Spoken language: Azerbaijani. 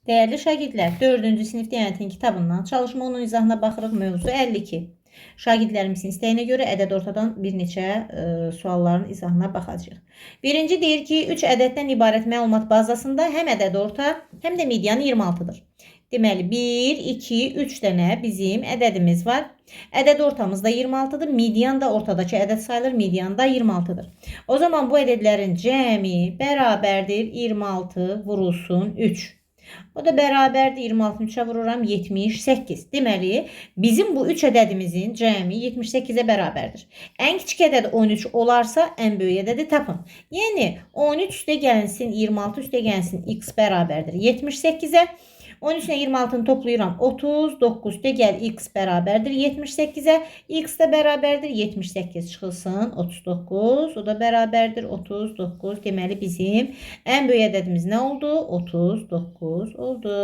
Dəyərli şagirdlər, 4-cü sinif Diyanətin kitabından çalışma onun izahına baxırıq. Mövzu 52. Şagirdlərimizin istəyinə görə ədəd ortadan bir neçə sualların izahına baxacağıq. Birinci deyir ki, 3 ədəddən ibarət məlumat bazasında həm ədəd orta, həm də median 26-dır. Deməli, 1, 2, 3 dənə bizim ədədimiz var. Ədəd ortamız da 26-dır. Median da ortadakı ədəd sayılır. Median da 26-dır. O zaman bu ədədlərin cəmi bərabərdir 26 vurulsun 3. O da bərabərdir 26-nı 3-ə vururam 78. Deməli, bizim bu 3 ədədimizin cəmi 78-ə bərabərdir. Ən kiçik ədəd 13 olarsa, ən böyük ədədi tapın. Yəni 13 üstə gəlsin 26 üstə gəlsin x bərabərdir 78-ə. 13 ilə 26-nı toplayıram. 39 üstə gəl x bərabərdir 78-ə. X də bərabərdir 78 çıxılsın 39. O da bərabərdir 39. Deməli bizim ən böyük ədədimiz nə oldu? 39 oldu.